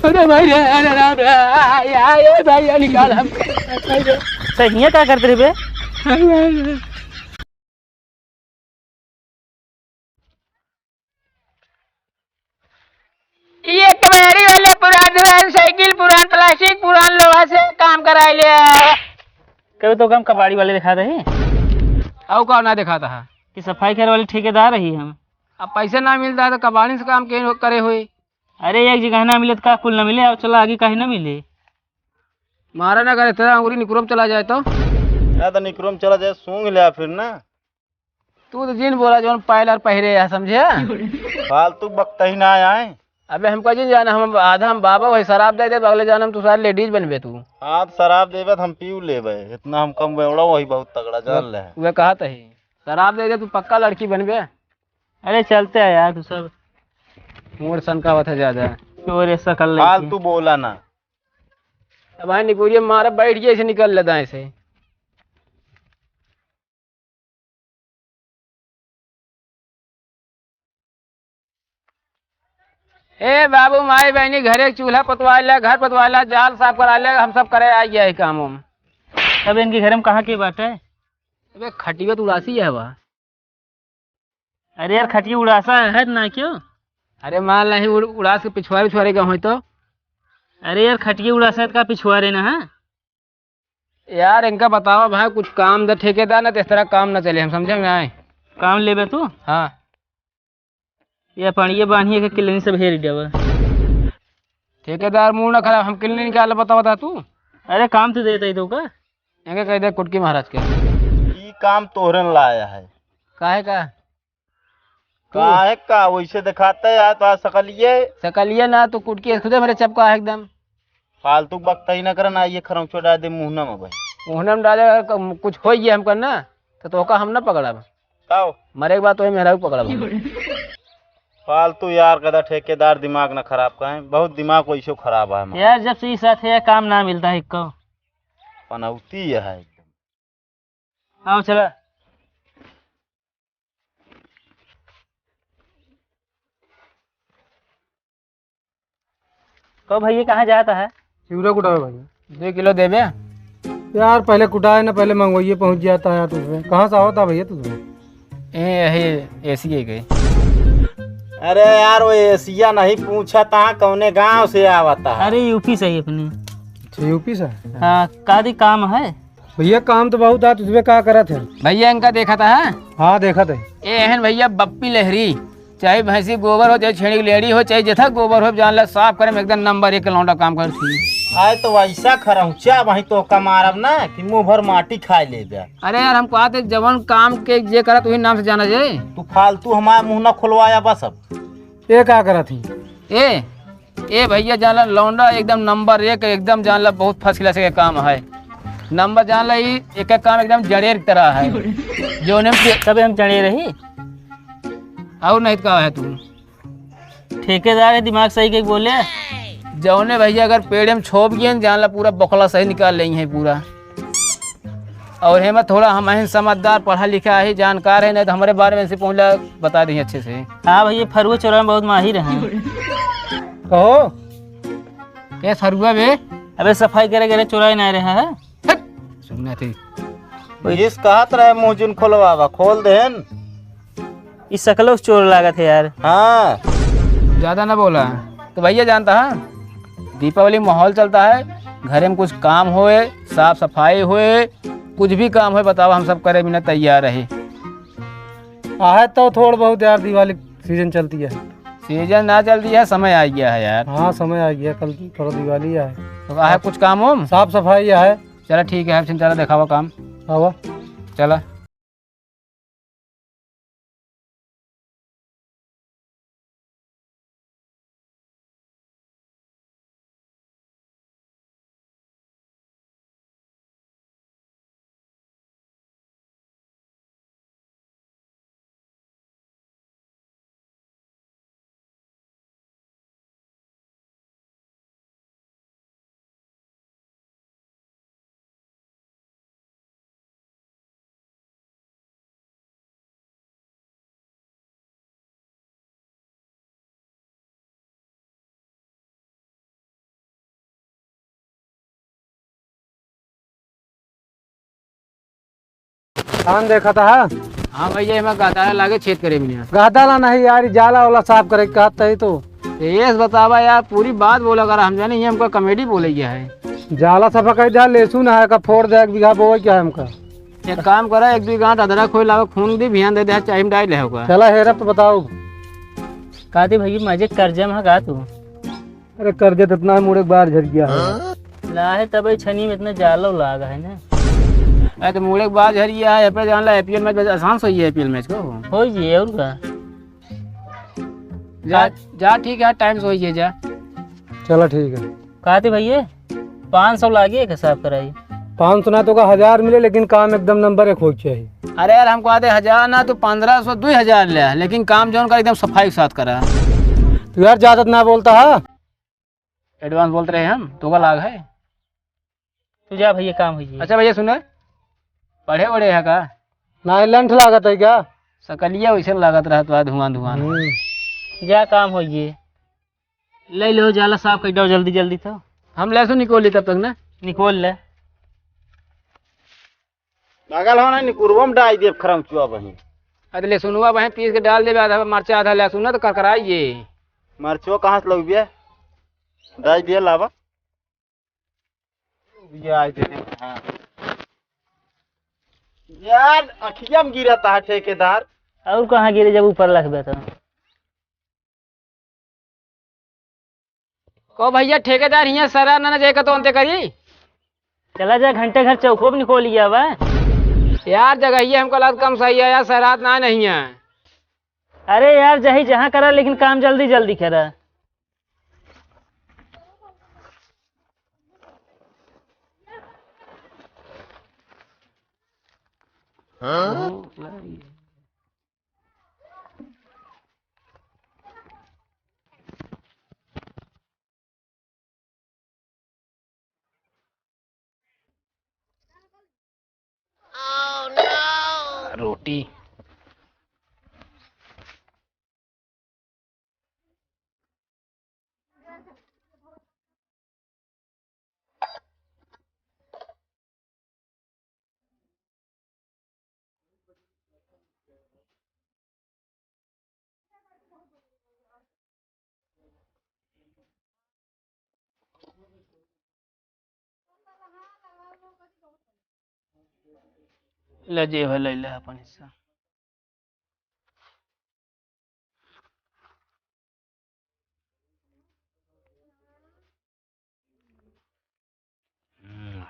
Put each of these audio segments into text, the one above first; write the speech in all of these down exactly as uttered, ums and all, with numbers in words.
अरे भाई रे, अरे राम रे, आ, आ, आ, ए भाई, आ, निकाल हम। सर, हियाँ का करत रहे बे? ये कबाड़ी वाले पुरान, पुरान साइकिल, पुरान प्लास्टिक, पुरान लोहा से काम कराई ले। कभी तो हम कबाड़ी वाले दिखात ही। अउ का ना दिखात हा? कि सफाई करे वाले ठेकेदार ही हम। अब पैसे ना मिलता है तो कबाड़ी से काम के करे हुई। अरे एक जगह ना मिले तो का कुल ना मिले? अब चला आगे काहे ना मिले? मारा ना करे तेरा अंगुरी निकुरम चला जाए तो। ना तो निकुरम चला जाए, सूंघ ले फिर ना। तू तो जिन बोला जौन पायल और पहिरे है, समझे? फालतू बकता ही ना आए। अबे हमका जिन जाना, हम आधा हम बाबा वही शराब दे दे, अगले जाना हम तू सारे लेडीज बनबे तू। हाँ, तो शराब देबे तो हम पीऊ लेबे, इतना हम कम बेवड़ा वही बहुत तगड़ा जान ले। वे कहा तही शराब दे दे, तू पक्का लड़की बनबे। अरे चलते हैं यार, तू सब मोर सन का होता ज्यादा। तोरे सकल लेके। फालतू बोला ना। अब भाई निकुरिया मारा बैठ गया, ऐसे निकल लेता ऐसे। ए बाबू, माई बहनी, घरे के चूल्हा पतवाए ला, घर पतवाए ला, जाल साफ करा ले, हम सब करे आ गया है काम वाम। तब इनके घर में कहाँ के बाटे? अबे खटिया तो उड़ासी है बा। अरे यार, खटिया उड़ासा है ना क्यों? अरे मान नहीं उड़-, उड़ास के पिछुआरे पिछुआरे का होई तो। अरे यार, खटिया उड़ासा है तो का पिछुआरे ना है? यार, इनका बतावा भाई, कुछ काम दे ठेकेदार, ना तो इस तरह काम ना चले, हम समझे में आए। काम लेबे तू? हाँ। ये पानी, ये बान्हिए के किल्लनी से भेज देबे। ठेकेदार मूड ना खराब, हम किल्लनी निकाल, बता, बता तू। अरे, काम तो देते ही तो का? इनके कह दे कुटकी महाराज के। ई काम तोहरन लाया है। काहे का? काहे का? वैसे दिखाते यार, तो आज सकलिए। सकलिए ना, तू कुटकी खुदे मेरे चपका है एकदम। फालतू बकता ही ना करना, ये खरौचो डाल दे मुहना में भाई। मुहना में डाले, अगर क-, कुछ हो गया हमका ना, तो, तो ओका हम ना पकड़ब। काओ? मरे के बाद तो ये मेहरारू पकड़ब हम। फालतू यार, कदा ठेकेदार दिमाग ना खराब करें, बहुत दिमाग वैसे खराब है हमारा। यार, जब से इस साथ है, काम ना मिलता है इनको। पनौती है एकदम। आओ, चला। कहो भैया, कहाँ जाता है? चिवड़ा कुटावे भैया। दो किलो देबे? यार, पहले कुटाए ना, पहले मंगवाइए, पहुँच जाता है यार तुझमें। कहाँ से आवता भैया तुझमें? ए, यही एसी के गए। अरे यार, वो एसिया नहीं पूछा था, कौने गांव से आवता है? अरे, यूपी से ही अपने। अच्छा, यूपी से? हाँ, का दी काम है? भैया, काम तो बहुत है, तुझमें का करत है? भैया, इनका देखा था, हाँ? हाँ, देखा था। ए, एहन भैया, बप्पी लहरी, चाहे भैंसी गोबर हो, चाहे छेड़ी लेड़ी हो, चाहे जेथा गोबर हो, जान ला साफ करे में एकदम नंबर एक के लौंडा काम करत ही। आए तो वैसा खरौचा वहीं तो का मारब ना कि मुंह भर माटी खाए ले बे। अरे यार, हम कहते जवन काम के जे करत वही नाम से जाना जाए। तू फालतू हमारा मुंह ना खुलवाया बस अब। ये का करत ही? ए, ए भैया, जान ला लौंडा एकदम नंबर एक, एकदम जान ला बहुत फर्स्ट क्लास के काम है। नंबर जान ला ई एक एक काम एकदम जड़ेर की तरह है। जौने में तबे हम जड़ेर ही। और नहीं तो का है तू? ठेकेदार है, दिमाग सही के बोले। जौने भैया अगर पेड़े में छोप गए न, जान ला पूरा बकला सही निकाल लेई है पूरा। और हेमा थोड़ा हम अहन समझदार, पढ़ा लिखा है, जानकार है, नहीं तो हमारे बारे में से पहले बता दी अच्छे से। हाँ भैया, फरुआ चोरा में बहुत माहिर है। कहो। के फरुआ बे? अबे सफाई करे करे चोराए ना रहा है। हट! सुनना थी। इस कहत रहे मुंह जिन खोलवावा, खोल देन। ई सकलो से चोर लागत है यार। हाँ। ज्यादा ना बोला। तो भैया जानता है, दीपावली माहौल चलता है, घरे में कुछ काम होए, साफ सफाई होए, कुछ भी काम होए, बतावा, हम सब करे बिना तैयार रही। आहे तो थोड़ बहुत यार, दिवाली सीजन चलती है। सीजन ना चलती है, समय आ गया है यार। हाँ, समय आ गया, कल परसों दिवाली है। तो आहे कुछ काम वाम? साफ सफाई है। चला ठीक है, अब चला देखावा काम। आवा। चला। कौन देखा था? हाँ भैया, एमा गहदाला लागे छेद करे बिना। गहदाला नहीं यार, ई जाला वाला साफ करे के कहत ही तो। तो ये बतावा यार, पूरी बात बोला करा, हम जाने ये हमका comedy बोले गया है। जाला सफा कर दिया, लहसुन है का फोड़ दे, एक बीघा बोवे क्या है हमका? एक काम करा, एक दुई गांठ अदरक होई लावा, खून दी, बिहान दे दे, चाय में डाल ले होगा। चला हेरब तो बताओ। का दे भैया, मजे कर्जा में है का तू? अरे कर्जा तो इतना है, मुड़े के बार झर गया है। ला है तब ई छनी में इतना जालो लाग है ना। अरे तो मुड़े के बार झर गया है, पे जान ला, IPL मैच बस आसान से होई है, IPL मैच को। होई जी, और का? जा, जा, ठीक है, time से होई है, जा। चला ठीक है। का दे भैया, पाँच सौ लागी एक हिसाब कराई। पाँच सौ ना तो का हजार मिले, लेकिन काम एकदम नंबर एक होई के चाहिए। अरे यार, हमको आते हजार ना, तू पन्द्रह सौ, दुई हजार ले, लेकिन काम जौन कर एकदम सफाई के साथ करा। तू यार ज्यादा ना बोलता है। Advance बोलत रहे हम, तो का लाग है। तू जा भैया, काम होई जी। अच्छा भैया सुने, पढ़े वढ़े है का? ना, लंठ लागत है क्या? सकलिया वैसे लागत रहत बा, धुआं धुआं। हम्म। जा काम होई जी। ले लो, जाला साफ कर दो जल्दी जल्दी तो। हम लहसुन निकोल ली तब तक ना। निकोल ले। पागल हो ना, निकुरबो में डाल देब खरमचुआ बहिन। अरे लहसुनवा बहिन पीस के डाल देबे, आधा मरचा आधा लहसुन ना तो करकराई ये। मरचो कहाँ से लउबे? डाल दिया लावा। ये आई दे दे, हाँ। यार अखिया में गिरता है ठेकेदार। और कहाँ गिरे जब ऊपर रखबे तो। को भैया ठेकेदार हियाँ सरा ना, ना जाए का तो अंते करी। चला जा घंटे घर चौको भी निकोल लिया बा। यार जगह ये हमको लग कम सही है यार, सरात ना नहीं है। अरे यार जही जहाँ करा लेकिन काम जल्दी जल्दी करा। रोटी। ले जे है, ले ले अपन हिस्सा। हम्म।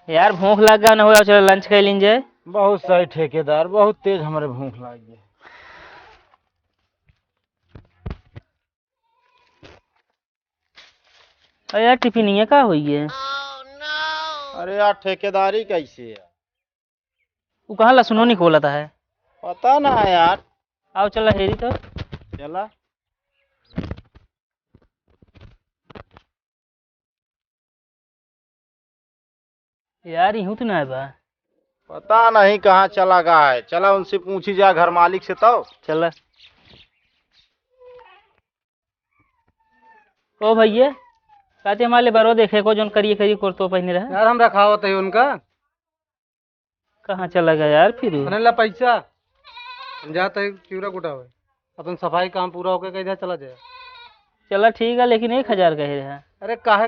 यार, भूख लाग गा न हो, चलो lunch कर लीन जाए। बहुत सही ठेकेदार, बहुत तेज हमरे भूख लाग गया। अरे यार, टिफिनिया का होई है? अरे यार, ठेकेदारी कैसे है? वो कहाँ लहसुनो निकोलत है? पता ना है यार। आओ चला हेरी तो। चला। यार, इहूँ तो ना बा। पता नहीं कहाँ चला गया है। चला उनसे पूछी जा घर मालिक से तो। चला। ओ भैया, कहते हमारे बरो देखे को जोन करिए करिए कुर्तो पहने रहे। यार, हम रखावत है उनका। कहाँ चला गया यार फिर? अरे ला पैसा, हम जात है चिवड़ा कुटावे, अपन सफाई काम पूरा होके कह दिया चला जाए। चला ठीक है, लेकिन एक हजार कहे रहा। अरे काहे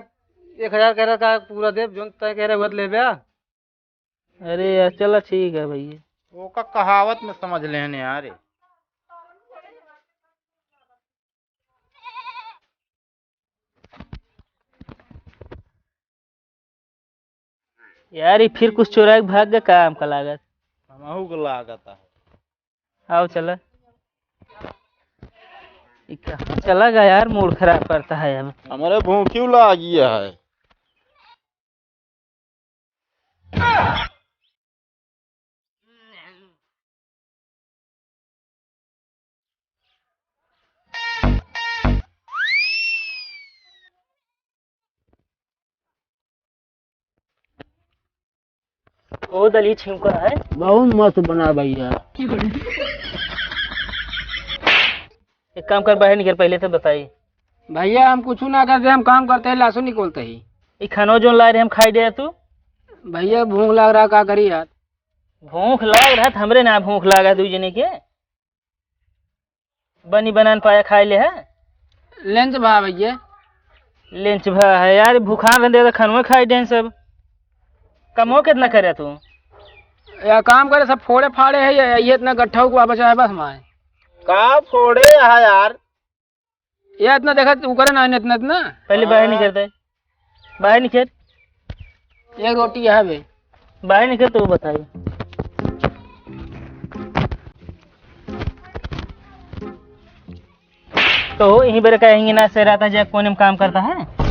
एक हजार कह रहा, काहे पूरा देब, जोन तय कह रहे हुआ लेबे। अरे यार चला ठीक है भैया। ओका कहावत में समझ लेने यार। यार, ये फिर कुछ चुराए के भाग गए काम का लागत। हमहू को लागत है। आओ चला। ई कहाँ चला गया यार, मूड खराब करता है अब। हमारे भूखी लागी है। बहुत दली छिमका है। बहुत मस्त बना भैया। एक काम कर, बाहर निकल, पहले तो बताई। भैया, हम कुछ ना करते, हम काम करते हैं, लहसुन निकोलते ही। ई खानो जोन लाए रहे, हम खाई दे तू। भैया, भूख लाग रहा, का करी यार? भूख लाग रहा, हमरे ना भूख लागा दू जने के। बनी बनान पाया खाए ले है। लेंच भा भैया। लेंच भा है यार, भूखा रहते तो खानो खाई दें सब। कमो कितना करे तू? या काम करे, सब फोड़े फाड़े है, ये, ये इतना गट्ठा हुआ बचा है बस हमारे। का फोड़े है यार? ये इतना देखा, तू करे ना, इतना, इतना। पहले बाहर हाँ। निकलते, बाहर निकल। एक रोटी है बे। बाहर निकल तो बताई। तो यहीं बेरे का यहीं ना से रहता, जा कोने में काम करता है?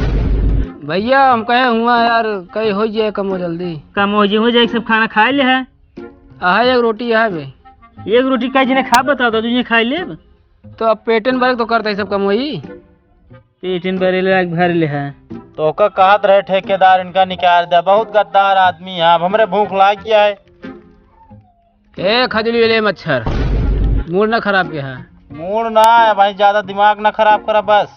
भैया, हम कहे हुआ यार, कहीं हो जाए कम हो जल्दी। कम हो जाए, हो जाए, सब खाना खाए ले है। आहा, एक रोटी है बे। एक रोटी का जिन्हें खा बता दो, तुझे खाए ले। तो अब पेटन भरे तो करता ही सब कम होई। पेटन भरे ले, आग भर ले है। तो का कहत रहे ठेकेदार, इनका निकाल दे, बहुत गद्दार आदमी है। अब हमरे भूख लाग गया है। ए खजली ले मच्छर, मूड ना खराब के है। मूड ना है भाई, ज्यादा दिमाग ना खराब करा बस।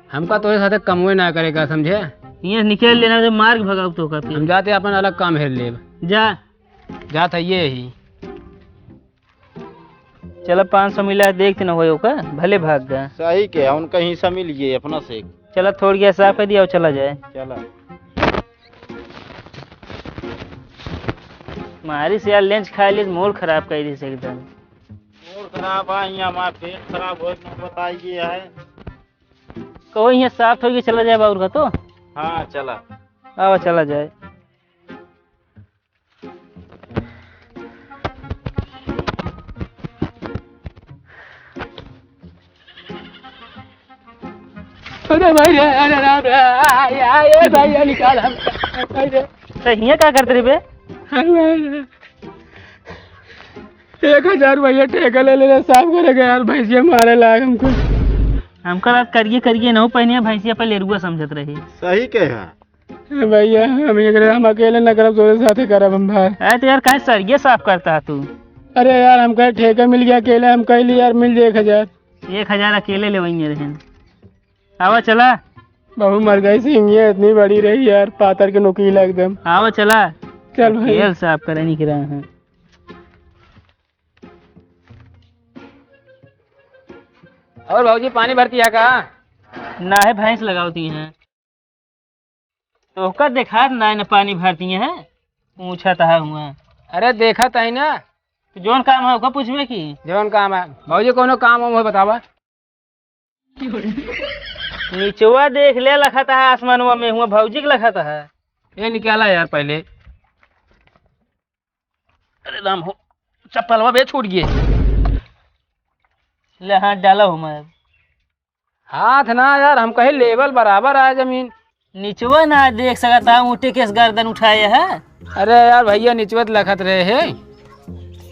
हमका तोरे साथे कमवे ना करेगा, समझे? ये निकल लेना, तो मार के भगाऊ तो का फिर। हम जाते अपन अलग काम हेर लेब। जा। जात है ये ही। चला, पाँच सौ मिला, देखते ना होए ओका, भले भाग गया। सही के, उनका हिस्सा मिल गए अपना से। चला, थोड़ गया साफ कर दिया और चला जाए। चला। मारी से यार, लेंच खाए ले, मूड खराब कर दी से एकदम। मूड खराब है, यहाँ हमारा पेट खराब हो, इतना बताइए है। कहो, यहाँ साफ होके चला जाए बाउर का तो। हाँ, चला। आवा, चला जाए। अरे भाई रे, अरे राम रे, आ, आ, आ, ए भाई, ये निकाल हम, भाई रे। तो हियाँ का करते रहे बे? अरे भाई रे, एक हजार भैया ठेका ले ले रहे, साफ करे गए यार, भैंसिया मारे लाग हमको। हमका रात करिए करिए नौ पहनिया भैंसिया पे लेरुआ समझत रही। सही कहे है। ए भैया, हम एकरे, हम अकेले न करब, तोरे साथे करब हम भाई। अरे तो यार, काहे सरिये साफ करता है तू? अरे यार, हम कहे ठेका मिल गया अकेले, हम कह ली यार, मिल जाए एक हजार। एक हजार अकेले लेवइये रहन। आवा चला। बहू मर गई, सिंगिया इतनी बड़ी रही यार, पातर के नोकीला एकदम। आवा चला। चल भाई। केल साफ करे निकरा है। और भौजी, पानी भरती है का? ना है, भैंस लगावती हैं। तोहका देखात नाहीं न पानी भरती हैं, पूछत है हुआ। अरे देखत है ना। तो जौन काम है ओका पूछबे की? जौन काम है। भौजी कौनो काम वाम हो बतावा। निचवा देख ले, लखत है आसमानवा में, हुआ भौजी के लखत है। ये निकाला यार पहले। अरे राम हो, चप्पलवा बे छूट गए। ले हाथ डाला हो मैं। हाथ ना यार, हम कहे लेवल बराबर आए जमीन। निचवा ना देख सकता, ऊँटे के गर्दन उठाए है। अरे यार भैया, निचवा तो लखत रहे है,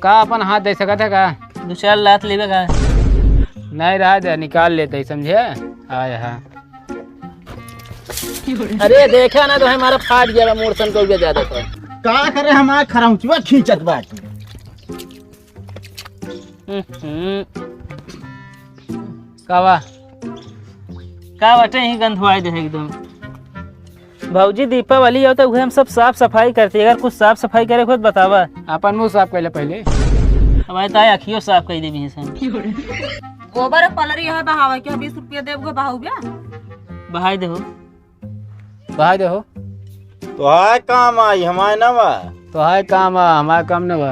का अपन हाथ दे सकत है का? दो चार लात लेबे का? नहीं रहा जा, निकाल लेते ही, समझे? आए हाँ। अरे देखा ना तो हमारा फाट गया बा, मोर सन को भी ज्यादा था। का करे हमारा खरौचवा खींचत बाटे। हम्म। का बा? का बाटे ही गंधवाई दे एकदम। भौजी दीपावली आओ तो उहे हम सब साफ सफाई करती, अगर कुछ साफ सफाई करे खुद बतावा। अपन मुंह साफ कर ले पहले। अब आए तो आए अखियों साफ कर देबी है सन। गोबर पलरी है बहावे के बीस रुपया देब गो बहाऊ बे। बहाई दे हो। बहाई दे हो। तोहार काम आई, हमार ना बा। तोहार काम आ, हमार काम ना बा।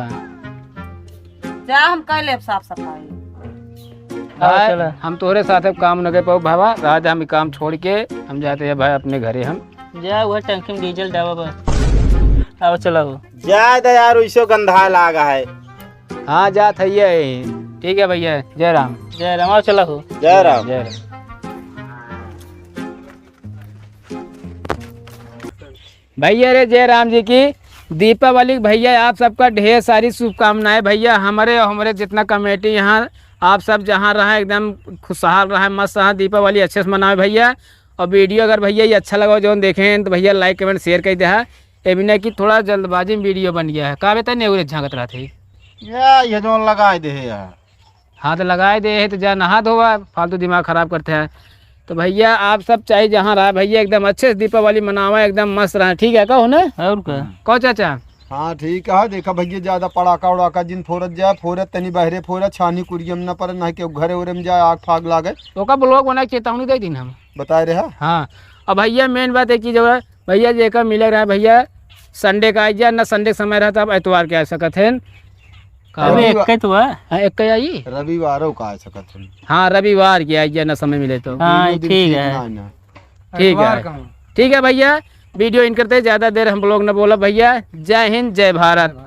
जा, हम कर लेब साफ सफाई। आओ, आए, चला। हम तोहरे साथे काम न कर पाऊ भावा, राज हम ई काम छोड़ के हम जाते हैं भाई अपने घरे हम। जा, वह टंकी में डीजल डावा बा। आओ, चला हो। जाए दे यार, वैसो गंधा लागा है। हाँ, जात है ये। ठीक है भैया, जय राम। जय राम, आओ, चला हो। जय राम। जय राम। भैया रे, जय राम जी की दीपावली। भैया, आप सबका ढेर सारी शुभकामनाएं। भैया, हमारे और हमारे जितना कमेटी यहाँ, आप सब जहाँ रहा, एकदम खुशहाल रहा, मस्त रहा, दीपावली अच्छे से मनावे भैया। और वीडियो अगर भैया ये अच्छा लगा, जौन देखें, तो भैया like, comment, share कर दे। ए बिना कि थोड़ा जल्दबाजी में वीडियो बन गया है। का बेटा नेवरे झांकत रहत है? या, ये जौन लगाए दे है यार। हाँ, तो लगाए दे है, तो जा नहा धोवा, फालतू दिमाग खराब करते हैं। तो भैया, आप सब चाहे जहाँ रहा भैया, एकदम अच्छे से दीपावली मनावा, एकदम मस्त रहा, ठीक है? कहो ना? और का? कहो चाचा? हाँ, ठीक है। देखा भैया, ज्यादा पड़ाका उड़ाका जिन फोरत जाए, फोरत तनी बहरे फोरत, छानी कुरियम न पर, ना केहू घरे उरे में जाए, आग फाग लागे। ओका ब्लॉग बना के चेतावनी दे दिन हम। बताए रहे। हाँ, अब भैया, मेन बात है कि जो है, भैया, जेकर मिले रहे भैया, संडे का आ जा, ना संडे के समय रहता, अब एतवार के आ सकत हैं। का अबे, रविवार एक तो है। हाँ, एक के आई। रविवारों का आ सकत हैं। हाँ, रविवार के आई जा, ना समय मिले तो। हाँ, दोनों दिन ठीक है। ना, ना। ठीक है। एतवार का। ठीक है भैया, वीडियो इन करते, ज्यादा देर हम लोग न बोला भैया। जय हिंद, जय भारत।